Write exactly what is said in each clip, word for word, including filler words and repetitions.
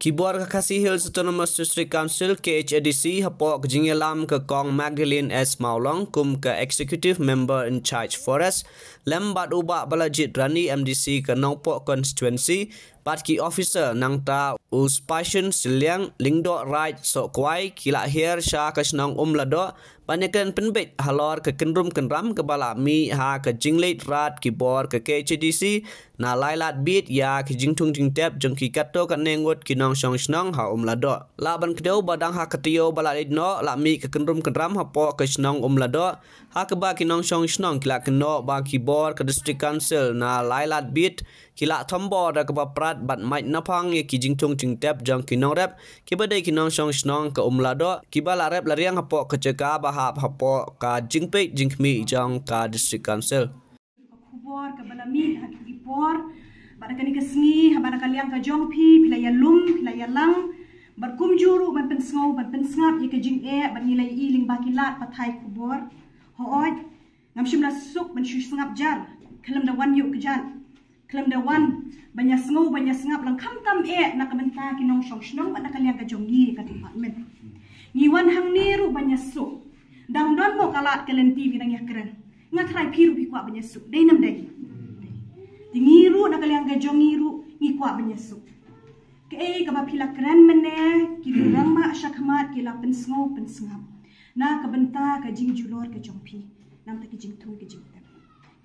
Ki bor ka Khasi Hills Autonomous District Council, K H A D C, hapoh ka jingïalam ka Kong Magdalene S Mawlong kum ka Executive Member in Charge Forest, lem bad u Bah Balajied Rani, M D C ka Nongpoh Constituency, bad ki officer, nangta u Spashin Siliang, Lyngdoh Raid Sohkwai, ki la hiar sha ka shnong Umladoh ban ïakren pynbeit halor ka kynrum kynram kaba la mih ha ka jingleit rat ki bor ka K H A D C na lai lad bit ïa ki jingthung jingtep jong ki katto katne ngut ki nongshong shnong ha Umladoh. Lah ban kdew ba dang ha ka taïew ba la leit noh la mih ka kynrum kynram hapoh ka shnong Umladoh, ha kaba ki nongshong shnong ki la kynnoh ba ki bor ka District Council na lai lad bit ki la thombor da kaba prat bad mait naphang ïa ki jingthung jingtep jong ki nongrep kiba dei ki nongshong shnong ka Umladoh, kiba la rep la riang hapoh ka jaka ba hap hapoh ka jingpeit jingkhmih jong ka District Council. Ka khubor kaba la mih ha ki por, bad ha kane ka sngi, ha bad ha ka liang ka jong phi, phi la ïalum, phi la ïalang, bad kumjuh ruh ban pynsngew, ban pynsngap ïa ka jingeh, bad ngi la ïohi lyngba ki lad pathai khubor. Hooid, ngam shym la suk ban shu sngap jar, khlem da wan ïoh kjat, khlem da wan ban ïasngew, ban ïasngap lang khamtam eh na ka bynta ki nongshong shnong bad na ka liang ka jong ngi ka department. Ngi wan hangne ruh ban ïasuk. Dang don mo ka lad ka lynti ba ngi dang ïakren? Nga tharai phi ruh phi kwah ban ïasuk, dei ne ym dei? Te ngi ruh na ka liang ka jong ngi ruh ngi kwah ban ïasuk. Kaei kaba phi la kren mynne, ki rangbah shakhmat ki la pynsngew pynsngap na ka bynta ka jingjulor ka jong phi, namar ki jingthung ki jingtep.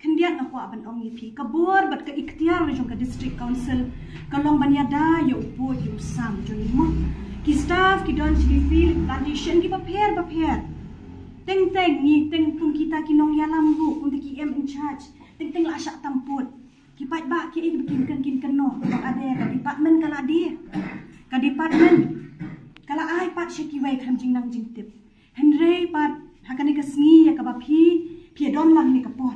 Khyndiat nga kwah ban ong ïa phi, ka bor bad ka iktiar jong ka District Council ka long ban ïada ïa u pud ïa u sam jong ngi mo. Ki staff ki don sha ki field plantation kiba pher bapher. Teng teng ngi teng kum kita ki nongïalam ruh, kum kita ki M in charge, teng teng la shah tam pud. Ki paidbah kiei kiba kin kynnoh, kin kynnoh, ka department ka la die. Ka department ka la ai pat sha kiwei khlem jingnang jingtip. Hynrei pat ha kane ka sngi ïa kaba phi, phi don lang ne ka por,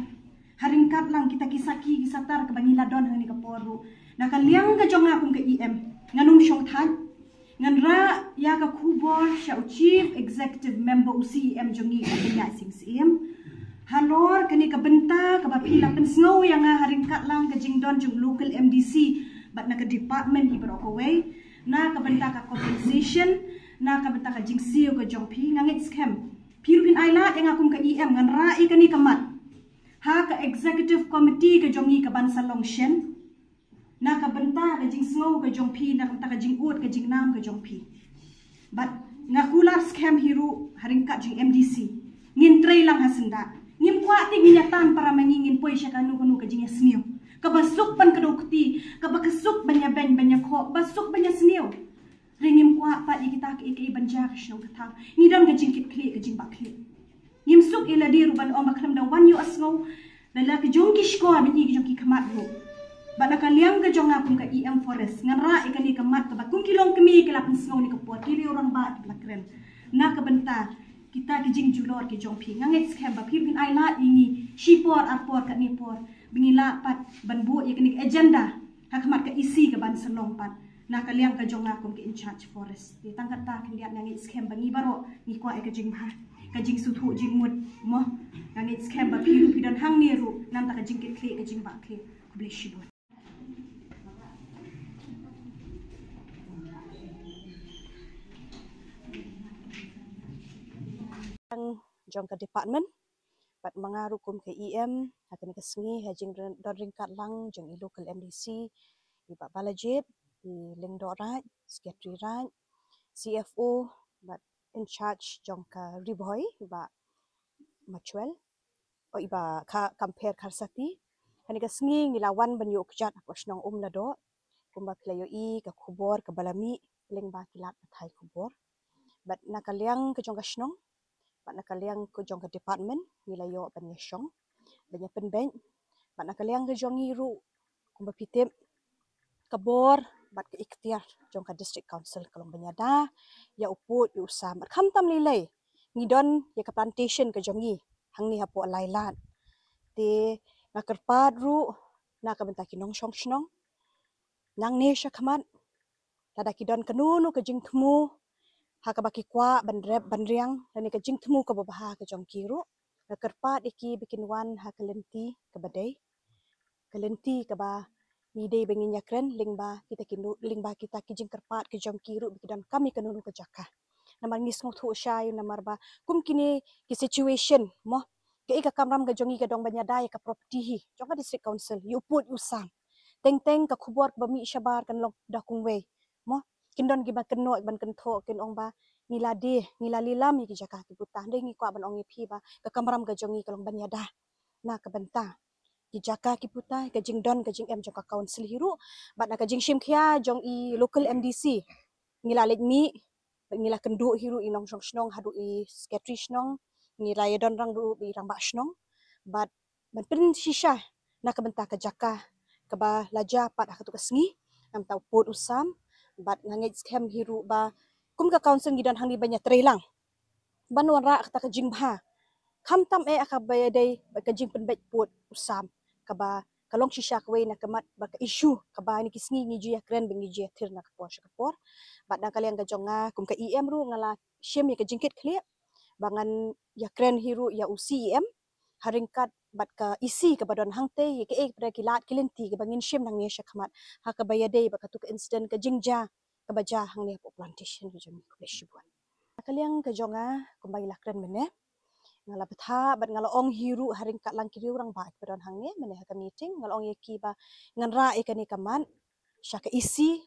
ha ryngkat lang kita ki sakhi ki satar kaba ngi la don ha kane ka por ruh, na ka liang ka jong nga kum ka E M, ngan ym shong thait. Ngan rah ïa ka khubor sha u Chief Executive Member, u C E M jong ngi, ka Kynjah Sing Syiem, halor kane ka bynta kaba phi la pynsngew ïa nga ha ryngkat lang ka jingdon jong local M D C bad na ka department hi baroh kawei, na ka bynta ka compensation, na ka bynta ka jingsiew ka jong phi. Nga ngeit skhem phi ruh phin ai lad ïa nga kum ka E M, ngan rah ïa kane ka mat ha ka executive committee ka jong ngi ka ban sa long shen, na ka bynta ka jingsngew ka jong phi, na ka bynta ka jingud ka jingnam ka jong phi. Bad nga kular skhem hi ruh ha ryngkat jong M D C, ngin trei lang ha syndah. Ngim kwah te ngin ïa tan para ma ngi, ngin poi sha kano kano ka jingïasniew, kaba suk ban kdew kti, kaba ka suk ban ïabeiñ ban ïakhoh, ba suk ban ïasniew. Hynrei ngim kwah pat ïa kita kiei kiei ban jia ka shnong ka thaw. Ngi don ka jingkitkhlieh ka jingbakla. Ngim suk ïa lade ruh ban ong ba khlem da wan ïohsngew da la ki jong ki shkor, bad ïa ki jong ki khmat ruh. Bad na ka liang ka jong nga kum ka E M Forest, ngan rah ïa kane ka mat kaba kum ki longkmie ki la pynsngew ne ka por, ki rangbah ki la kren, na ka bynta kita ki jingjulor ki jong phi. Nga ngeit skhem ba phi ruh phin ai lad ïa ngi shipor arpor katne por ba ngin lah pat ban buh ïa kane ka agenda ha khmat ka E C ka ban sa long pat na ka liang ka jong nga kum ka in charge forest. Te tang katta khyndiat nga ngeit skhem ba ngi baroh ngi kwah ïa ka jingbha, ka jingsngewthuh jingmut mo. Nga ngeit skhem ba phi ruh phi don hangne ruh namar ka jingkitkhlieh ka jingbakla. Khublei shibun. Jong ka department, bad ma nga ruh kum ka E M, ha kane ka sngi ha jingdon ryngkat lang jong i local M D C, i Bah Balajied, i Lyngdoh Raid, Secretary Raid, C F O, bad in charge jong ka Ri Bhoi, i Bah Machwel, o i Bah Ka-, Kampher Kharsati. Kane ka sngi ngi la wan ban ïoh kjat hapoh shnong Umladoh, kumba phi la ïohi ka khubor kaba la mih lyngba ki lad pathai khubor. Bad na ka liang ka jong ka shnong, bad na ka liang ka jong ka department, ngi la ïoh ban ïashong, ban ïapynbeit. Bad na ka liang ka jong ngi ruh, kumba phi tip, ka bor bad ka iktiar jong ka District Council ka long ban ïada ïa u pud ïa u sam. Bad khamtam lei lei, ngi don ïa ka plantation ka jong ngi hangne hapoh lai lad. Te nga kyrpad ruh na ka bynta ki nongshong shnong, nangne shakhmat, lada ki don kano kano ka jingthmu ha kaba ki kwah ban rep ban riang, lane ka jingthmu kaba bha ka jong ki ruh, nga kyrpad ïa ki ba kin wan ha ka lynti kaba dei, ka lynti kaba ngi dei ba ngin ïakren lyngba kita ki nu-, lyngba kita ki jingkyrpad ki jong ki ruh ba ki donkam ïa kano kano ka jaka. Namar ngi sngewthuh shai namar ba kum kine ki situation mo, kaei ka kamram ka jong ngi ka dang ban ïada ïa ka property hi jong ka District Council, ïa u pud ïa u sam. Teng teng ka khubor kaba mih shabar kan long da kumwei mo. Kin don kiba kynnoh ban kynthoh, kin ong ba ngi la dei, ngi la lilam ïa ki jaka ki puta. Hynrei ngi kwah ban ong ïa phi ba ka kamram ka jong ngi ka long ban ïada na ka bynta ki jaka ki puta, ka jingdon ka jingem jong ka council hi ruh bad na ka jingshim khia jong i local M D C. Ngi la leit mih, ngi la kynduh hi ruh i nongshong shnong haduh i secretary shnong, ngi la ïadon rang ruh i rangbah shnong bad ban pynshisha na ka bynta ka jaka kaba la jia pat ha katu ka sngi, namta u pud u sam. Bad nga ngeit skhem hi ruh ba kum ka council ngi don hangne ban ïatreilang ban wanrah kata ka jingbha, khamtam eh kaba ïadei bad ka jingpynbeit pud u sam kaba ka long shisha kawei na ka mat ba ka issue kaba ïa kine ki sngi ngi ju ïakren bad ngi ju ïathir na ka por sha ka por. Bad na ka liang ka jong nga kum ka E M ruh nga la shim ïa ka jingkit khlieh ba ngan ïakren hi ruh ïa u C E M ha ryngkat bad ka E C kaba don hangtei ïa kaei kaba ki lad ki lynti kaba ngin shim nangne sha khmat ha kaba ïadei bad katu ka incident ka jingjia kaba jia hangne hapoh plantation ka jong ngi. Khublei shibun. Na ka liang ka jong nga kumba ngi la kren mynne, nga la bthah bad nga la ong hi ruh ha ryngkat lang ki riew rangbah kiba don hangne mynne ha ka meeting, nga la ong ïa ki ba ngan rah ïa kane ka mat sha ka E C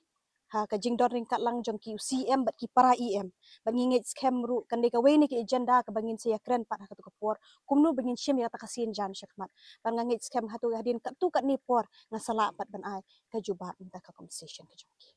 ha ka jingdon ryngkat lang jong ki C E M bad ki para E M. Bad ngi ngeit skhem ruh kan dei kawei na ki agenda kaba ngin sa ïakren pat ha katu ka por, kumno ba ngin shim ïa kata ka sienjan sha khmat. Bad nga ngeit skhem hatu hadien katu katne por nga sa lah pat ban ai ka jubab mynta ka compensation ka jong ki.